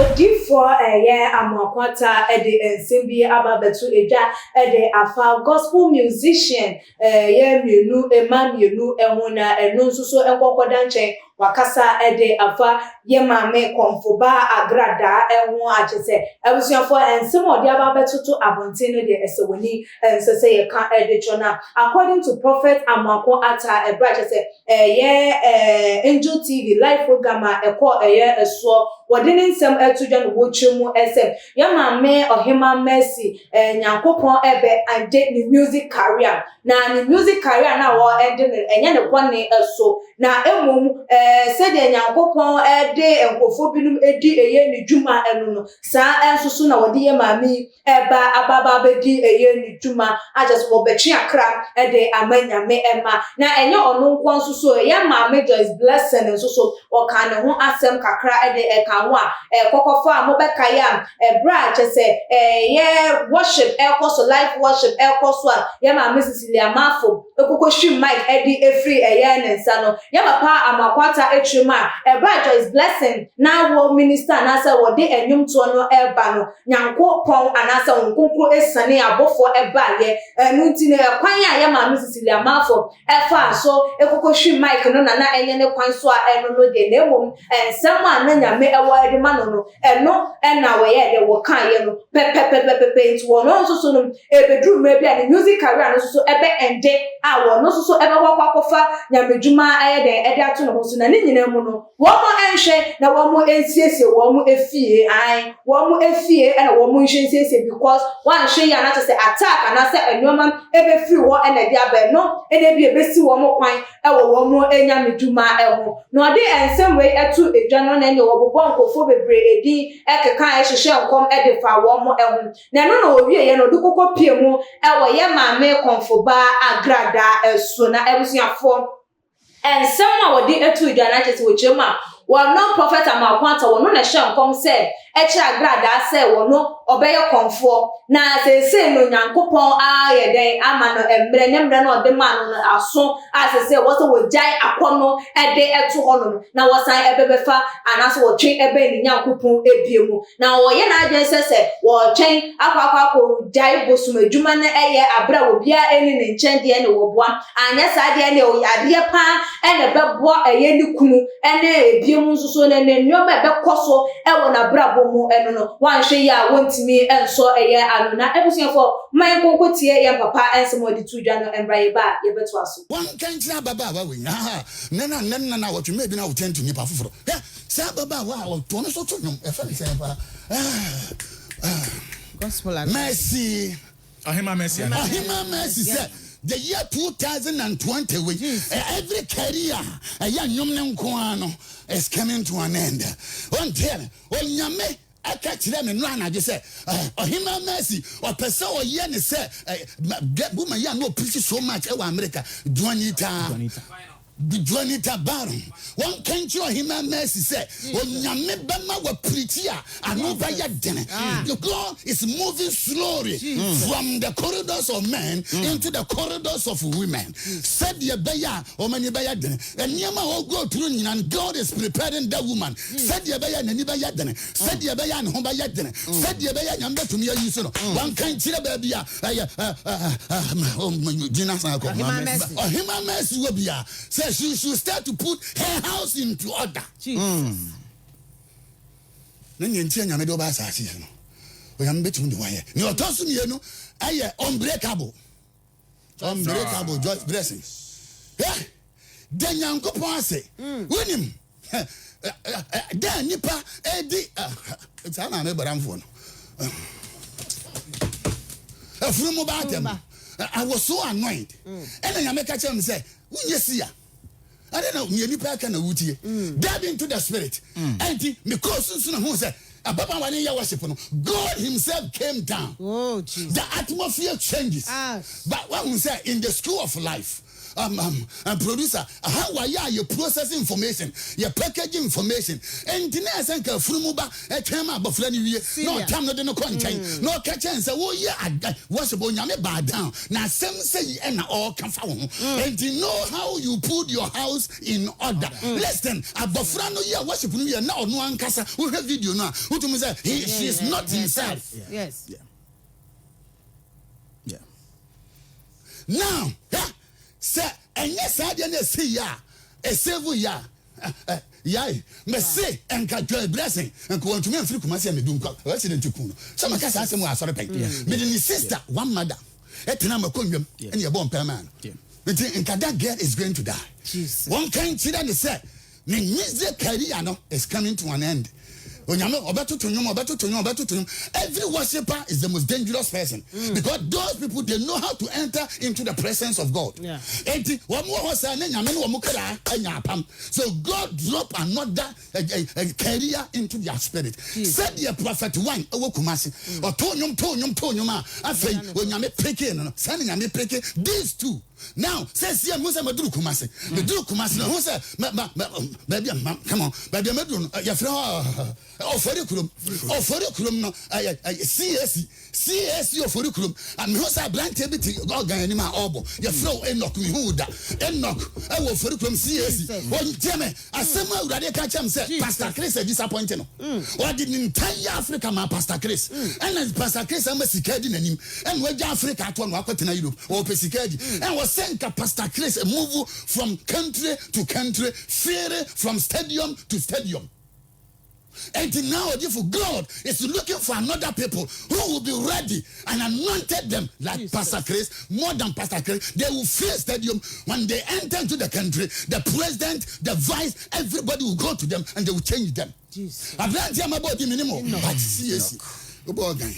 Odiyifoɔ ɛyɛ Amoako Atta de nsɛm bi aba abɛto dwa de afa gospel musician ɛyɛ mmienu, mmaa mmienu ho na ɛno nso so nkɔkɔda nkyɛn. Wakasa de afa yɛ maame Kɔmfoba Agradaa ho akyɛ sɛ abusuafoɔ nsɛm a ɔde aba abɛtoto abɔnten no deɛ ɛsɛ w'ani ɛnsɛ sɛ yɛka de kyerɛ no. According to Prophet Amoako Atta, ɛberɛ a kyerɛ sɛ ɛyɛ Angel TV live program a ɛkɔ ɛyɛ ɛsoɔ, wɔde ne nsɛm ɛto dwa no, wɔkyerɛ mu ɛsɛ yɛ maame Ɔhema Mercy, Nyankopɔn ɛbɛ ade ne music career, na ne music career na wɔ ɛde no ɛnyɛ ne bɔne ɛso, na emom sɛdeɛ Nyankopɔn ɛde nkurɔfoɔ binom edi ɛyɛ ne dwuma ɛno no, saa ɛnso so na wɔde yɛ maame yi ɛba ababa abɛdi ɛyɛ ne dwuma akyɛ sɛ wɔbɛtwe akra ɛde ama Nyame ɛma. Na ɛnyɛ ɔno nko nso so, ɛyɛ maame Joyce Blessing nso so, ɔka ne ho asɛm kakra ɛde ɛka ho a ɛkɔkɔfa a mobɛka yɛ a ɛberɛ a kyɛ sɛ ɛyɛ worship ɛkɔ so, live worship ɛkɔ so a yɛ maame Cecilia Mafo ekoko hwim mic ɛde efiri ɛyɛ ne nsa no. Yɛ papa Amoako Atta etwere mu a ɛberɛ a Joyce Blessing na wɔ minister anaasɛ wɔde ɛnwomtoɔ no ɛreba no, Nyankopɔn anaasɛ wɔn nkonkoro esane abɔfoɔ ɛbaayɛ. Ɛno nti no, ɛkwan a yɛ maame Cecilia Mafo ɛfa so ekoko hwim mic no na ɛnyɛ ne kwan so a ɛno no deɛ, na emom nsɛm a na Nyame ɛwɔ ɛde ma no, ɛno ɛna wɔyɛ de wɔkaeɛ no pɛpɛpɛpɛpɛ. Nti wɔn nso so no, ebeduru mmerɛ bi a ne music career no nso so ɛbɛ ɛnde a wɔn nso so ɛbɛkɔ akɔ akɔfa nyamedwuma ɛyɛ dɛn ɛde ato ne ho so. Na ne nyinaa mu no, wɔn nhwɛ na wɔn nsiesie wɔn efie ae, wɔn efie ɛna wɔn nhwɛ nsiesie, because wɔanhwɛ yi anakyɛ sɛ attack anaasɛ nneɛma ɛbɛfiri hɔ ɛna ɛde aba no, ɛna ebi ebesi wɔn kwan ɛwɔ wɔn nyamedwuma ɛho. Na ɔde nsɛm wei ɛto edwa no, na ɛne wɔbobɔ nkurɔfoɔ bebree edin ɛkeka ɛhyehyɛ nkɔm ɛde fa wɔn ɛho. Na ɛno na owie yɛ no, ɔde koko pie mu ɛwɔ yɛ maame Kɔnfoba Agradaa ɛso. Na abusuafoɔ, nsɛm a wɔde etu dwa no akyɛ sɛ wɔkyerɛ mu a wɔno Prophet Amoako Atta, wɔno na ɛhyɛ nkɔm sɛ ɛkyerɛ Agradaa sɛ wɔno ɔbɛyɛ kɔnfoɔ, na seesei no Nyankopɔn ayɛ dɛn ama no mmerɛ ne mmerɛ no ɔde maa no aso a seesei wɔ sɛ wɔgyae akɔ no ɛde ɛto hɔnom na wɔsan ɛbɛbɛfa anaasɛ wɔtwe ɛbɛn ne Nyankopɔn ebie mu. Na wɔyɛ n'adwene sɛ wɔretwɛn akɔ gyae bosom adwuma no ɛyɛ abere a obiara ɛni ne nkyɛn deɛ ne wɔboa anyɛ saa deɛ ne adeɛ paa ɛna ɛbɛboa ɛyɛ ne kunu ɛne ebie mu nso so ne nneɛma ɛbɛkɔ so ɛwɔ n'abrabɔ mu. Ɛno no wɔanhwɛ yi a wɔntumi ɛnsɔ ɛyɛ ano. Na abusuafoɔ, mma yɛn nkonko tie yɛn papa ɛnsɛm a ɔde to dwa no mbra yɛ ba a yɛbɛtoa so. Wɔnka nkyerɛ ababaawa wei ha nnɛ na nnɛ nna na wɔtwe mmaa bi na wotɛn to nipa foforɔ. Hwɛ saa ababaawa a ɔtoɔ no so to nnwom, ɛfɛ ne sɛn paa? Gospel and Mercy. Ɔhema Mercy ana? Ɔhema Mercy sɛ the year 2020 wei, every career ɛyɛ nnwom ne nko ara no is coming to an end. Ɔnteɛ me Onyame ɛka kyerɛ me no anadwo sɛ Ɔhema Mercy ɔpɛ sɛ ɔyɛ ne sɛ woman yi a na ɔpreach so much ɛwɔ America, Juanita. Juanita. Juanita Bynum. Wɔnka nkyerɛ Ɔhema Mercy sɛ Onyame bɛma wapreach a ano bɛyɛ dene. God is moving slowly from the corridors of men into the corridors of women, sɛdeɛ ɛbɛyɛ a ɔmani bɛyɛ dene. Nneɛma a ɔgo through nyina no, God is preparing that woman sɛdeɛ ɛbɛyɛ a n'ani bɛyɛ dene, sɛdeɛ ɛbɛyɛ a ne ho bɛyɛ dene, sɛdeɛ ɛbɛyɛ a Nyame bɛtumi ayi so no. Wɔnka nkyerɛ baabi a ɛyɛ gyina san kɔ. Ɔhema Mercy. Ɔhema Mercy wɔ bia sɛ she should start to put her house into order. Jesus. Na nea nti a Nyame de ɔba asase yi so no, Onyame bɛtumi de wayɛ. Nea ɔtɔ so mmienu ɛyɛ unbreakable, unbreakable Joyce Blessings. Hɛ da Nyankopɔn ase. Wonim dɛ nipa ɛdi saa maame bɔdamfoɔ no afunu mu ba atɛm. I was so annoyed. Ɛna Nyame ka kyerɛ me sɛ wonyɛ si a ɛde na nea nipa aka na wutie. Dive into the spirit. Ɛnti mekɔɔ sunsun ho sɛ ababaawa ne yɛ worship no, God himself came down. Oh, Jesus. The atmosphere changes. But when we say in the school of life, um, um, producer, how ayɛ a yɛ process information, yɛ package information. Enti na ɛsɛ nka afunumu ba ɛtwɛn ma abɔfra no wie na Celia. Ɔtam no de no kɔ nkyɛn na ɔka kyɛn sɛ woyɛ ada worship. Onyame baa down na asɛm sɛ yi ɛna ɔɔka fa wo ho. Enti know how you put your house in order. Listen, abɔfra no yɛ worship no yɛ na ɔno ankasa, wohwɛ video no a, wotumi sɛ he, she is not himself. Now, yeah, sɛ ɛnyɛ saa deɛ no ɛsi yi a ɛsɛvu yi a yae mɛse ɛnka Joy Blessing nka wɔntumi amfiri Kumase a medu nkɔ accident ku no sɛ maka saa asɛm wɔ asɔre pɛn. Mede ne sister one mother ɛtena makɔ nwam ɛne yɛbɔ mpɛ maa no. Nti nka that girl is going to die. Jesus. Wɔn ka nkyerɛ ne sɛ ne music career no is coming to an end. Onyame ɔbɛtoto nnwom, ɔbɛtoto nnwom, ɔbɛtoto nnwom. Every worshipper is the most dangerous person because those people, they know how to enter into the presence of God. Enti wɔn wɔ hɔ sɛ ne Nyame ne wɔn kra anya apam, so God drop another career into their spirit, sɛdeɛ Prophet One ɛwɔ Kumasi, ɔto nnwom, to nnwom, to nnwom a afei Onyame pick no, sɛ ne Nyame pick these two. Now sɛ si mu sɛ maduru Kumasi, meduru Kumasi na ho sɛ ma ma ma baabi a ma, come on, baabi a maduru no, yɛfrɛ hɔ Ɔfɔri Kurom. Ɔfɔri Kurom no ɛyɛ ɛyɛ CAC Ɔfɔri Kurom. Mehu sɛ aberanteɛ bi te ɔgan anim a ɔrebɔ, yɛfrɛ wo Enoch. Mehu wo da, Enoch, ɛwɔ Ɔfɔri Kurom CAC. Ɔntie me asɛm a Awurade ka kyerɛ m sɛ Pastor Chris a disappoint no. Ɔde ne entire Africa ma Pastor Chris, ɛna Pastor Chris ama sika di n'anim, ɛna wagya Africa atoɔ na wakɔtena Europe, ɔpɛ sika di. Ɛna wɔsɛ nka Pastor Chris move from country to country, ferry from stadium to stadium. And now, if God is looking for another people who will be ready and anointed them like Jesus. Pastor Chris, more than Pastor Chris, they will fill stadium. When they enter into the country, the president, the vice, everybody will go to them and they will change them. Jesus. Aberanteɛ ma bɔ di mi ni mo but CAC wobɔ ɔgan,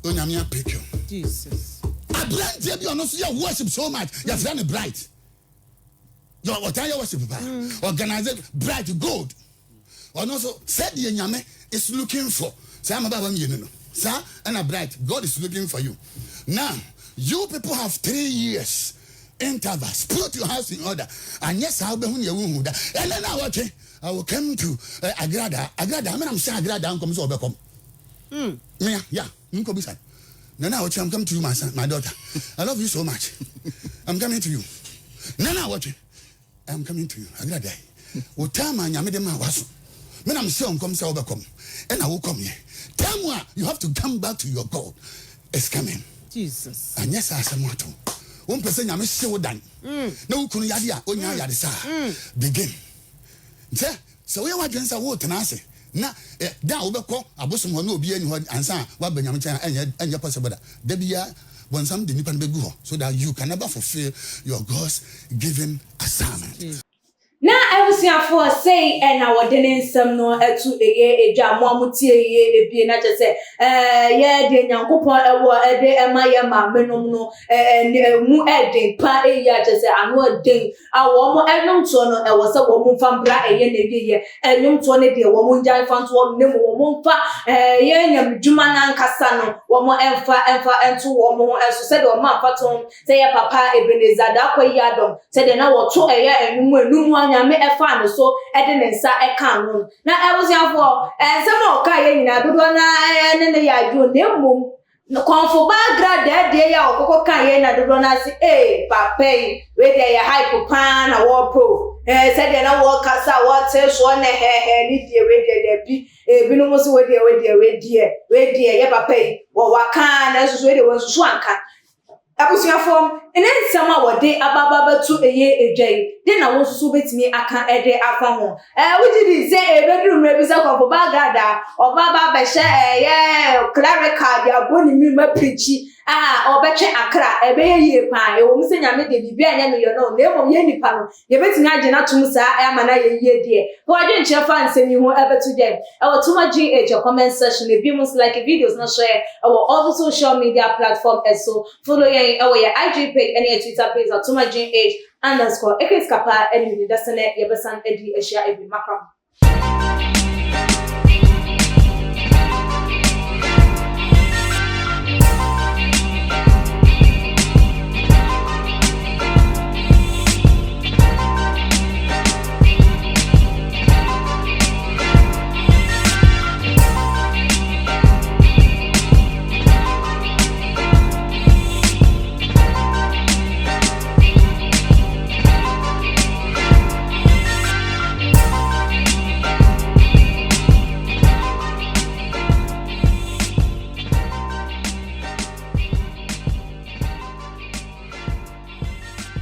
Onyame apick you. Jesus. Aberanteɛ bi, ɔno nso yɛ worship so much, yɛfrɛ no Bright. Yɛ ɔtan yɛ worship paa, organize Bright Gold. Ɔno nso, sɛdeɛ Nyame is looking for saa mmabaawa mmienu no, saa ɛna Bright, God is looking for you. Now you people have 3 years intervals. Put your house in order. Anyɛ saa, wobɛhu nea wohu da. Ɛnɛ na wɔtwe, I will come to Agrada. Agrada menam hyɛ Agrada nkɔm sɛ ɔbɛkɔm mea ya nkɔ bisa nana awɔtwe. I'm coming to you, my son, my daughter. I love you so much. I'm coming to you, nana awɔtwe. I'm coming to you, Agrada. Wo time a Nyame de ma waso, menam hyɛ nkɔm sɛ wobɛkɔm, ɛna wokɔm yɛ time a you have to come back to your God is coming. Jesus. Anyɛ saa, asɛm ato. Wompɛ sɛ Nyame hye wo dan na wo kunu yade a ɔnya yade saa begin sɛ woyɛ w'adwene sɛ wotena ase na da a wobɛkɔ abosom hɔ na obi ani hɔ ansa a woaba Nyame nkyɛn a, ɛnyɛ possible da. Da bia bɔnsam de nipa no bɛgu hɔ so that you can never fulfill your God's given assignment. Na abusuafoɔ, sei ɛna wɔde ne nsɛm no ɛto ɛyɛ edwa mo a motie yie ebie na kyerɛ sɛ yɛ deɛ Nyankopɔn ɛwɔ ɛde ɛma yɛ maame nom no ɛɛ mu ɛden pa eyi a kyerɛ sɛ ano ɛden a wɔn ɛnwomtoɔ no, ɛwɔ sɛ wɔn mfa mbra ɛyɛ na ewie yɛ ɛnwomtoɔ no deɛ, wɔn ngya mfa ntoɔ no, ne mu wɔn mfa yɛ nyamedwuma n'ankasa no, wɔn ɛmfa ɛnto wɔn ho ɛso sɛdeɛ wɔn amfa to sɛ yɛ papa Ebenezer Darko Yiadom, sɛdeɛ na wɔto ɛyɛ ɛnwom enum a Nyame ɛfa ne so ɛde ne nsa ɛka no. Na abusuafoɔ, ɛnsɛm a ɔka yɛ nyinaa, dodoɔ na ɛne ne yɛ adwo, na mmom kɔnfo baagra dɛɛdeɛ yi a ɔkɔkɔ ka yɛ na dodoɔ no ase ee papa yi, wei deɛ yɛ hype paa na wɔɔpɛ o. Sɛdeɛ na wɔɔkasa, wɔɔte soɔ na hɛɛhɛɛ ne deɛ, wei deɛ dɛbi. Ebinom nso, wei deɛ, wei deɛ, wei deɛ, wei deɛ yɛ papa yi wɔ waka, nanso so wei deɛ wɔn nsusu anka. Abusuafoɔ, ne nsɛm a wɔde ababa bɛto ɛyɛ edwa yi de na wɔn nso so bɛtumi aka ɛde afa ho. Wogye di sɛ ebɛduru mmerɛ bi sɛ kɔnfo bagrada ɔba ba bɛhyɛ ɛyɛ clerical de abɔ ne mu apirikyi a ɔbɛtwe akra, ɛbɛyɛ yie paa? Ɛwɔ mu sɛ Nyame de biribi anyɛ no yɛ no, na mmom yɛn nipa no yɛbɛtumi agye n'atom saa ama no ayɛ yie deɛ? Wɔadwe nkyerɛ fa nsɛm yi ho ɛbɛto dɛm ɛwɔ Tuma GH comment section. Ebi mu nso, like videos no, share ɛwɔ all the social media platform ɛso. Follow yɛn ɛwɔ yɛ IG page ɛne yɛ Twitter page at Tuma GH underscore. Ekes kapa ɛne mi dasene, yɛbɛsan adi ahyia ebi makram.